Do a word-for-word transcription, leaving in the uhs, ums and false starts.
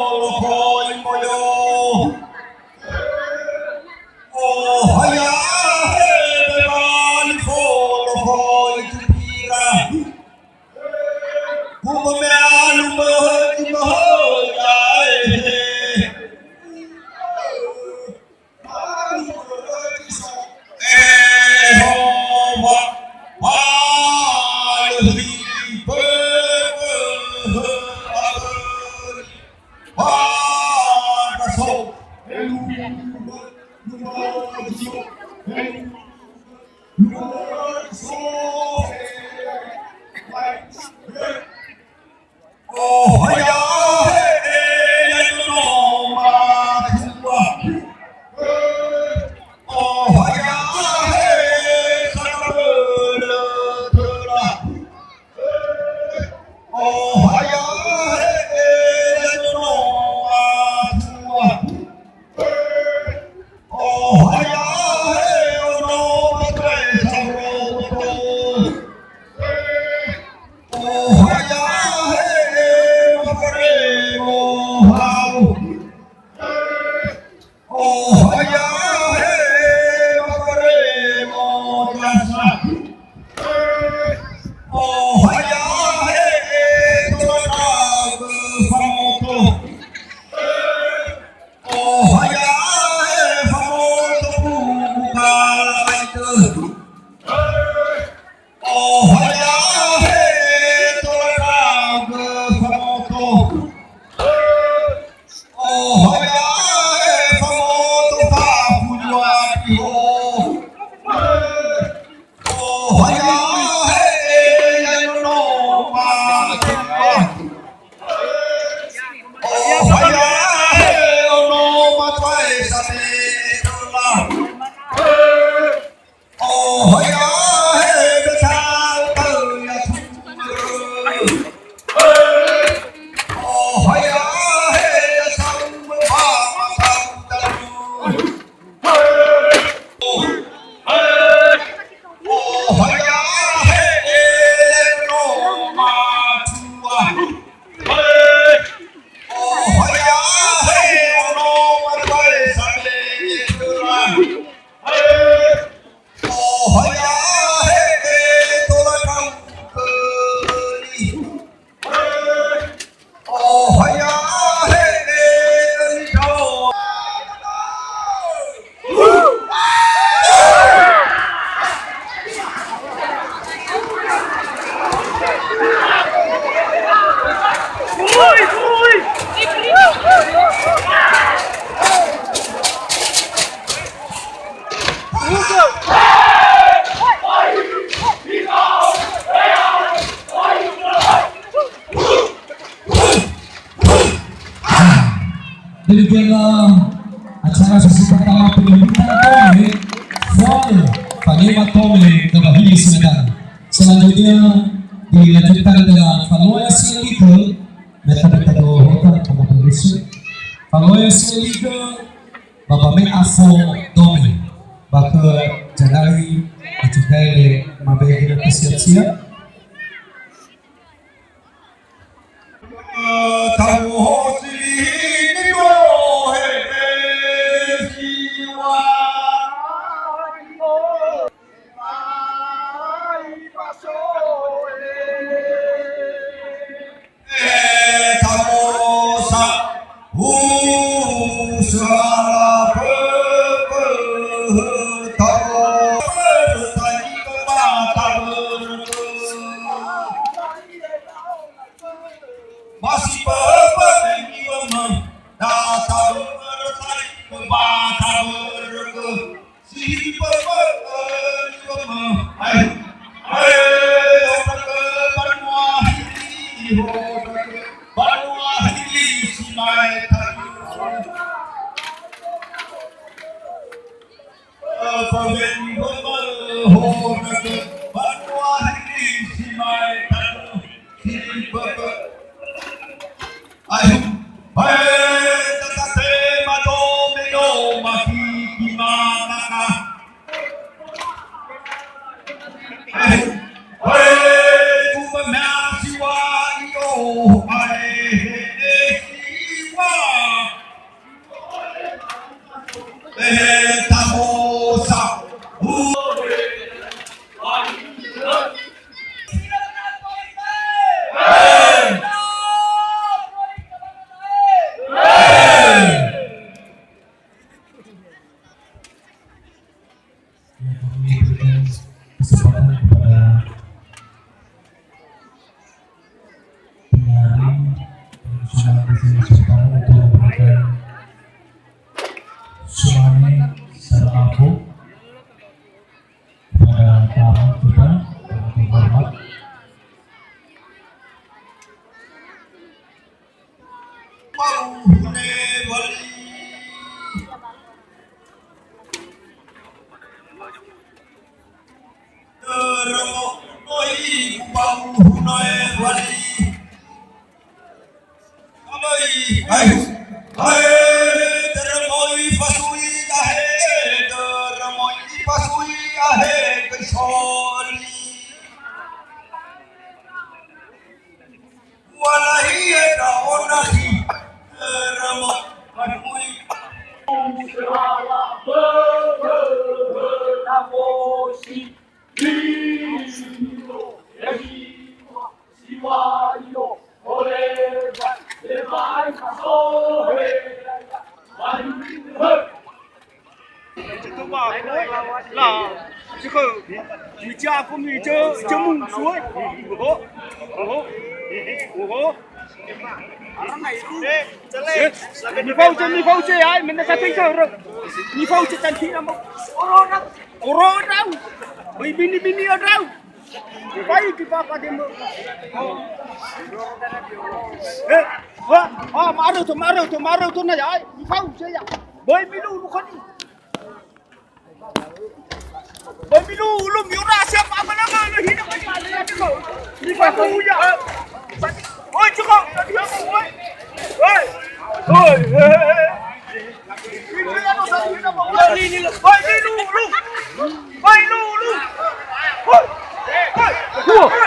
Lofoi moyo. Ohaya he bebali fo lofoi tupira. Umamea lumöhögi möhögi ae he. Ohaya he, e, ya nono matua. Ohaya he, sanabölö töra. Ohaya he, e, ya nono matua. Ohaya he, ono matre saroto. Ohaya he, mafaremo hau. Ohaya he, mafaremo dasa. Ohaya he, tola famoto. Ohaya he, famoto buku kala baitö. Ohaya he, tola raugö famoto. Ohaya he, famoto fafulua iho. Ohaya he, ya nono matua. Ohaya he, ono matua e sane tola. Ohaya he, betau tau ya tumere. Ohaya he, ya saumö ba matau tau. Ohaya he, no matua. Ohaya he, ono matua e sane tola. Ohaya he, tola kaukali. Ohaya he, Demikianlah acara sesi pertama penyambutan Tome, Fol Fanema Tome Kebahili Sumedang. Selanjutnya dilanjutkan dengan Faloya Silikö, Meta Beta Dohota, Kebahili Sumedang. Faloya Silikö, Baba me afo dome, ba khö Janari, Itugaele, Mabege, Siap-siap. Tamu hosi ni dohe siwa. Ai pasoe. Tamosa, usala pöpö, tamosa, tangi bata börökö. Masi pöpö, tangi bama, data börö, tangi bata börökö. Si pöpö, pöpö, ai, ai, hotrakö banua hili, hotrakö banua hili, si mae tanö. Pöpö, pöpö, hotrakö banua hili, si mae tanö. Si pöpö. Ayu, bae tatatema dome no makiki manaka. Ayu, bae kuba masiwa iyo, ae he Tabosa. Ya, kami berikan kesempatan kepada penari tradisional di sini, kesempatan untuk memberikan sumane secara abu kepada tamu kita yang terhormat. Bauhune wali. Teremo noi bauhune wali. Amai, hai, hai, teremo i pasui ahe, teremo i pasui ahe, kesoli. Wallahi, era onahi, era ma-, manui. Coba aku, lah. Cekal. Mija aku mija, jemu, suai. Oho. Oho. Oho. Eh, nifauce, nifauce, ai, mendekati ke, bro. Nifauce cantik nama. Corona. Corona. Oi, bini-bini ada. Bai di papa demo. Eh, wah, ah, ma'aröu to, ma'aröu to, ma'aröu to na ya, ai. Nifauce ya. Boi milu, bukan ni. Oi, milu, lu, miura, siapa, apa nama, lu, hidup aja, ada, ada, kok. Ini, Pak, Pak, ya. Oi, cukup. Oi. Oi. Oi, milu, lu. Oi, milu, lu. Oi. Oi. Oi.